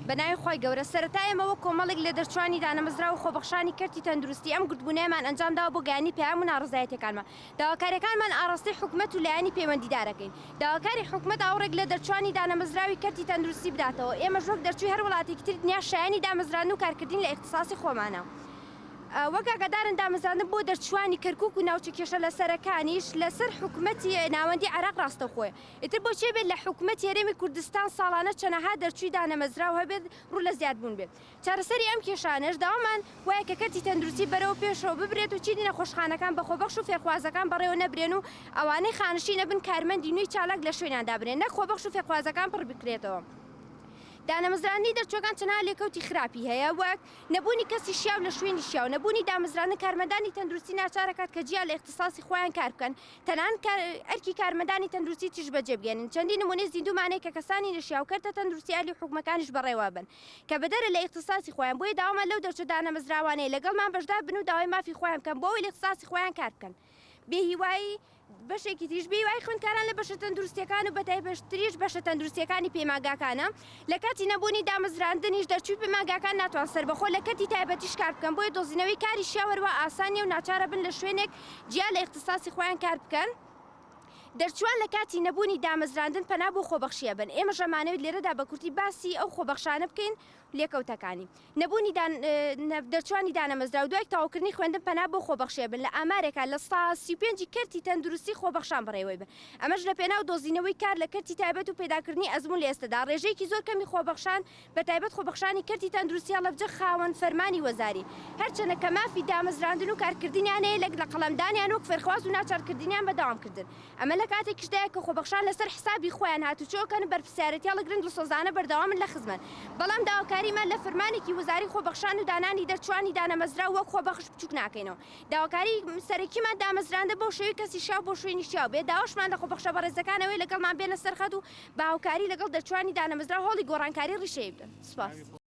بە ناوی خوای گەورە سەرەتا ئێمە وەک کۆمەڵێک لە دەرچوانی دانەمەزراو و خۆبەخشانی کەرتی تەندروستی ئەم گردبوونەیەمان ئەنجامداوە بۆ گەیاندنی پەیام و ناڕەزایەتیەکانمان داواکاریەکانمان ئاڕاستەی حکومەت و لایەنی پەیوەندیدار ئەکەین داواکاری حکومەت ئاوڕێک لە دەرچوانی دانەمەزراوی کەرتی تەندروستی بداتەوە ئێمەش وەک دەرچووی هەر وڵاتێکی تری دنیا شایەنی دامەزراندن و کارکردین لە ئیختیساسی خۆمانە. وەک ئاگادارن دامەزراندن بۆ دەرچووانی کەرکوک و ناوچە کێشە لەسەرەکانیش لەسەر حکومەتی ناوەندی عێراق ڕاستەوخۆیە. ئیتر بۆچی ئەبێت لە حکومەتی هەرێمی کوردستان ساڵانە چەنەها دەرچووی دانەمەزراو هەبێت ڕوو لە زیادبوون بێت؟ چارەسەری ئەم کێشانەش داوامان وایە کە کەرتی تەندروستی بەرەوە پێشەوە ببرێت و چیدی نەخۆشخانەکان بە خۆبەخش و فێرخوازەکان بەڕێوە نەبرێن و ئەوانەی خانشین ئەبن کارمەندی نوێی چالاک لە شوێنیان دابنرێن نەک خۆبەخش و فێرخوازەکان پڕ بکرێتەوە. دانەمەزراندنی دەرچووەکان چەنەها لێکەوتی خراپی هەیە وەک، نەبوونی کەسی شیاو لە شوێنی شیاو، نەبوونی دامەزراندن کارمەندانی تەندروستی ناچارەکات کە جیا لە ئیختیساسی خۆیان کار بکەن، تەنانەت ئەرکی کارمەندانی تەندروستی تریش بەجێ بگەیەنن، چەندین نموونەی زیندوومان هەیە کە کەسانی نەشیاو کەرتە تەندروستی ئەهلی و حکومەکانیش بەڕێوە ئەبەن کە بەدەرە لە ئیختیساسی خۆیان، بۆیە داوامان لەو دەرچووە دانەمەزراوانەیە لەگەڵمان بەشدار بن و داوای مافی خۆیان بکەن بۆ ئەوەی لە ئیختیساسی خۆیان کار بکەن. بێهیوایی بەشێکی تریش بێهیوایی خوێندکاران لە بەشە تەندروستییەکان و بەتایبەتریش بەشە تەندروستییەکانی پەیمانگاکانە، لە کاتی نەبوونی دامەزراندنیش دەرچووی پەیمانگاکان ناتوان سەربەخۆ لە کەرتی تایبەتیش کار بکەن، بۆیە دۆزینەوەی کاری شیاو هەروا ئاسان نییە و ناچارە بن لە شوێنێک جیا لە ئیختیساسی خۆیان کار بکەن. دەرچووان لە کاتی نەبوونی دامەزراندن پەنا بۆ خۆبەخشی ئەبەن، ئێمەش ئەمانەوێت لێرەدا بە کورتی باسی ئەو خۆبەخشانە بکەین و لێکەوتەکانی. نەبوونی دەرچوانی دانەمەزراو دوای تەواوکردنی خوێندن پەنا بۆ خۆبەخشی ئەبن لە ئامارێکا 35% ی کەرتی تەندروستی خۆبەخشان بەڕێوەی بن ئەمەش لە پێناو دۆزینەوەی کار لە کەرتی تایبەت و پەیداکردنی ئەزموون لە ئێستەدا ڕێژەیەکی زۆر کەمی خۆبەخشان بە تایبەت خۆبەخشانی کەرتی تەندروستی هەڵەبجە خاوەن فەرمانی وەزارین هەرچەنە کە مافی دامەزراندن و کارکردنیان هەیە لەک لەقەڵەمدانیان وەک فێرخواز و ناچارکردنیان بە دەوامکردن ئەمە لە کاتێکیشدایە کە خۆبەخشان لەسەر حسابی خۆیان هاتوچۆ ئەکەن و بەرپرسیارێتی هەڵەگرن دڵسۆزانە بەردەوامن لە خزمەت بەڵام داواکاریمان لە فرمانێکی وەزاری خۆبەخشان و دانانی دەرچوانی دانەمەزراو وەک خۆبەخش بچوک ناکەینەوە داواکاری سەرەکیمان دامەزراندە بەو شێوەی کەسی شیاو بۆ شوێنی شیاو بێت داواشمان لە خۆبەخشە بەڕێزەکان ئەوەیە لەگەڵمان بێنە سەر خەت و بە هاوکاری لەگەڵ دەرچوانی دانەمەزراو هەوڵی گۆڕانکاری ڕیشەیی بدەن. سوپاس.